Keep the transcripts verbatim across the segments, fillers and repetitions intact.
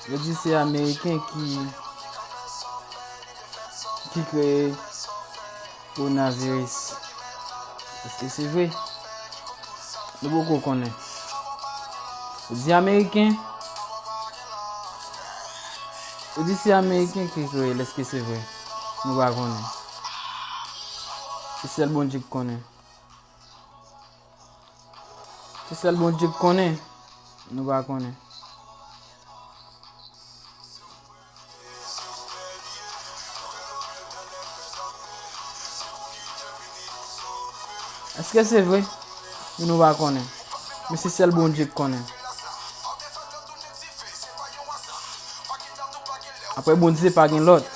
Yo di se Ameriken ki, ki kreye kowonaviris. Èske se vre? Nou poko konnen. Yo di Ameriken, yo di se Ameriken ki kreye l, èske se vre? Nou pa konnen. Se sèl Bondye ki konnen. Se sèl Bondye k konnen. Nou pa konnen. Èske se vre? Nou pa konnen. Men se sèl Bondye k konnen. Apre Bondye pa gen lòt.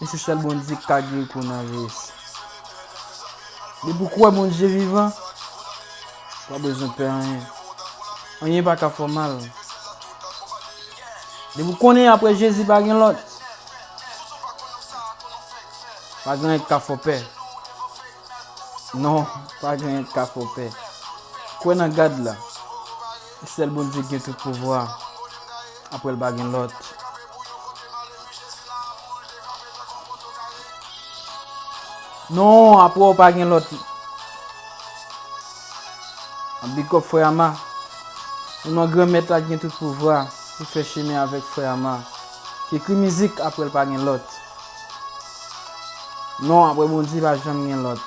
E se sèl Bondye ki ka geri kowonaviris. Depi w kwè Bondye vivan, w pa bezwen pè anyen. Anyen pa ka fè w mal. Depi w konnen apre Jezi pa gen lòt, pa gen anyen ki ka fè w pè. Non, pa gen anyen ki ka fè w pè. Kwè nan God la. Sèl Bondye gen tout pouvwa. Apre l pa gen lòt. Non, apre w pa gen lòt. Big up frè Ama. Ou nan Granmèt la ki gen tout pouvwa pou fè chemen avèk frè Ama. Ki ekri mizik apre l pa gen lòt. Non, apre Bondye pa janm gen lòt.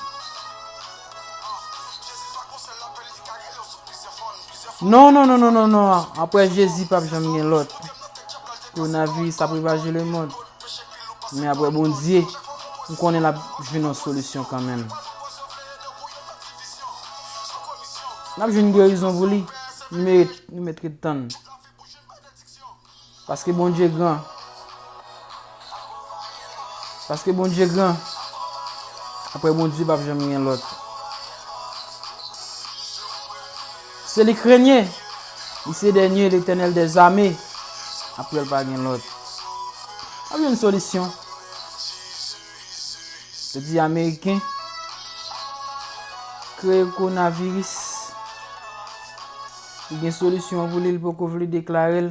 Non, non, non, non, non, non. Apre Jezi p ap janm gen lòt. Kowonaviris ap revaje lemonn. Men apre Bondye, m konnen l ap jwenn yon solisyon kanmenm. N ap jwenn gerizon pou li. Nou met, nou met ret tann. Paske Bondye gran. Paske Bondye gran. Apre Bondye p ap janm gen lòt. Se li k renye. Li se dènye, Letènèl dèzame. Apre l pa gen lòt. Ap jwenn solisyon. Yo di Ameriken kreye kowonaviris. Li gen solisyon pou li, li poko vle deklare l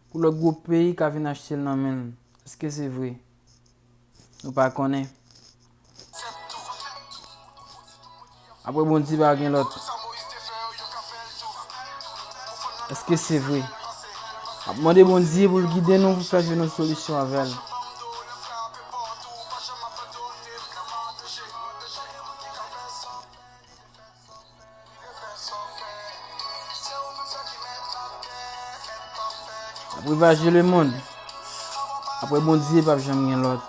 pou lòt gwo peyi ka vin achte l nan men l. Èske se vre? Nou pa konnen. Apre Bondye pa gen lòt. Èske se vre? Ap mande Bondye pou l gide nou pou fè jwenn yon solisyon avè l. Ap revaje lemonn. Apre Bondye p ap janm gen lòt.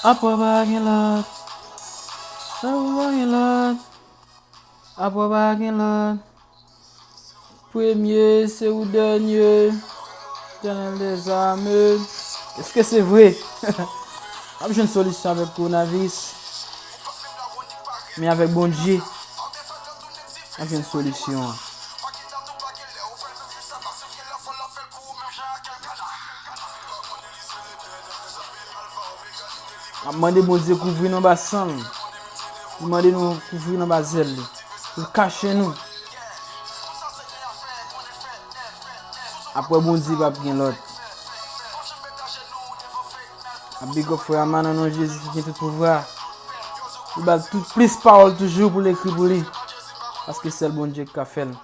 Apre pa gen lòt. Apre pa gen lòt. Apre pa gen lòt. Premye, se ou dènye. Letènèl dèzame. Èske se vre? Ap jwenn solisyon avèk kowonaviris. Men avèk Bondye, ap jwenn solisyon an. Ap mande Bondye kouvri nou anba san l. Li mande nou kouvri nou anba zèl li. Pou l kache nou. Apre Bondye p ap gen lòt. Ap big up frè Ama nan non Jezi ki gen tout pouvwa. Li ba l tout plis pawòl toujou pou l ekri pou li. Paske sèl Bondye ki ka fè l.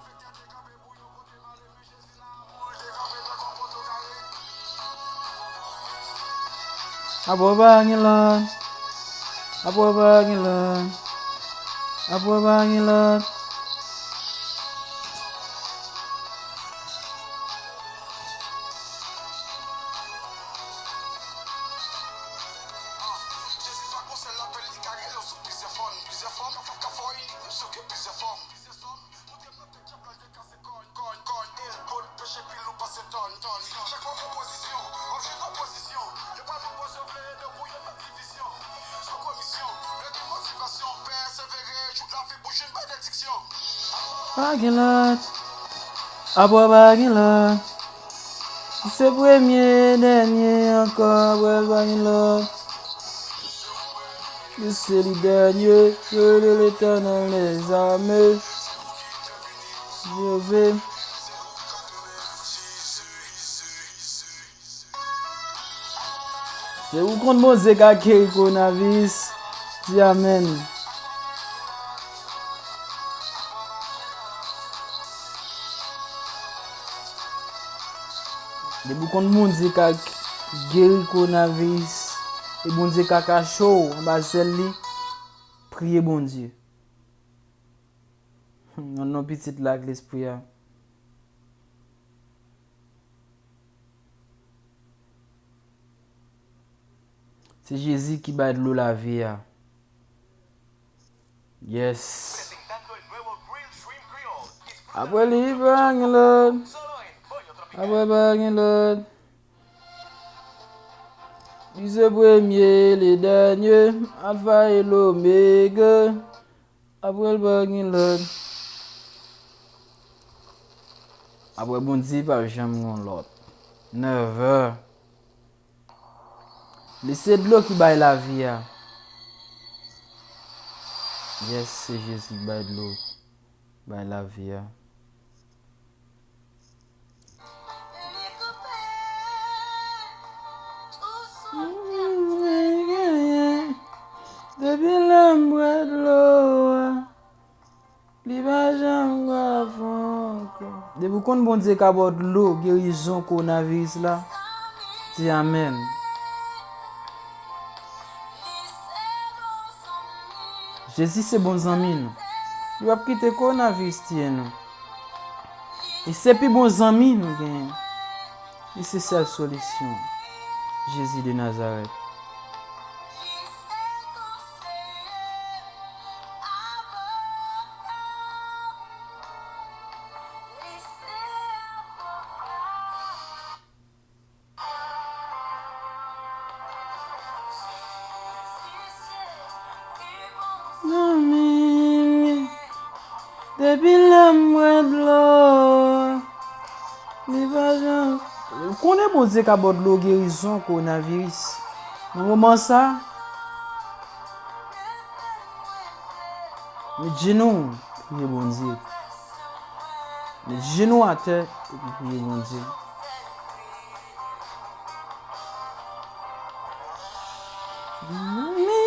Apre pa gen lòt. Apre pa gen lòt. Apre pa gen lòt. Pa gen lòt. Apre pa gen lòt. Se premye, dènye ankò, apre pa gen lòt. Li se li dènye, yo rele Letènèl dèzame. Jove. Se ou konn Bondye ka geri kowonaviris. Di amèn. Depi w konn Bondye ka geri kowonaviris, e Bondye ka kache w anba zèl li, priye Bondye. Nan non Pitit la ak Lespri a. Se Jezi ki bay dlo lavi a. Yes. Apre li pa gen lòt. Apre pa gen lòt. Li se premye, le dènye, Alfa e Lomega. Apre l pa gen lòt. Apre Bondye pa janm gen lòt. Never. Li se dlo ki bay lavi a. Yes, se Jezi ki bay dlo, bay lavi a. Depi lè m bwè dlo a, li pa janm grav ankò. Depi w konn Bondye ka ba w dlo gerizon kowonaviris la, di amèn. Jezi se bon zanmi nou. Li p ap kite kowonaviris tiye nou. Li se pi bon zanmi nou genyen. Li se sèl solisyon. Jezi de Nazarèt. Zanmi m, depi lè m bwè dlo, li pa janm. Ou konnen Bondye ka ba w dlo gerizon kowonaviris. Nan moman sa, met jenou w, priye Bondye. Met jenou atè epi priye Bondye. Zanmi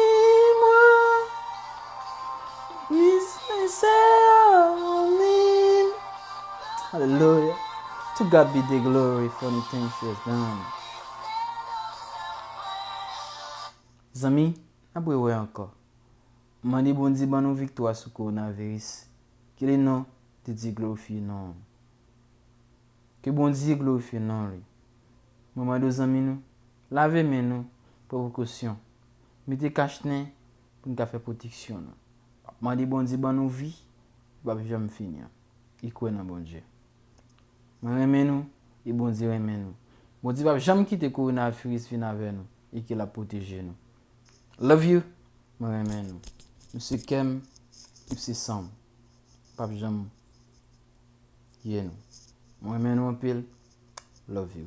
mwen, li se, se zanmi m. Hallelujah. To God be the glory for the things he has done. Zanmi, n ap rewè ankò. Mande Bondye ban nou viktwa sou kowonaviris. Ke le non de Dye glorifye non. Ke Bondye glorifye non li. Mwen mande w zanmi nou, lave men nou, pran prekosyon. Mete kach nen pou n ka fè pwoteksyon nou. Mande Bondye ban nou vi, li p ap janm fini an. Li kwè nan Bondye. Mwen renmen nou, e Bondye renmen nou. Bondye p ap janm kite kowonaviris vin avè nou, e ke l ap pwoteje nou. Love you. Mwen renmen nou. Nou se kè m, nou se san m. P ap janm ye nou. Mwen renmen nou anpil. Love you.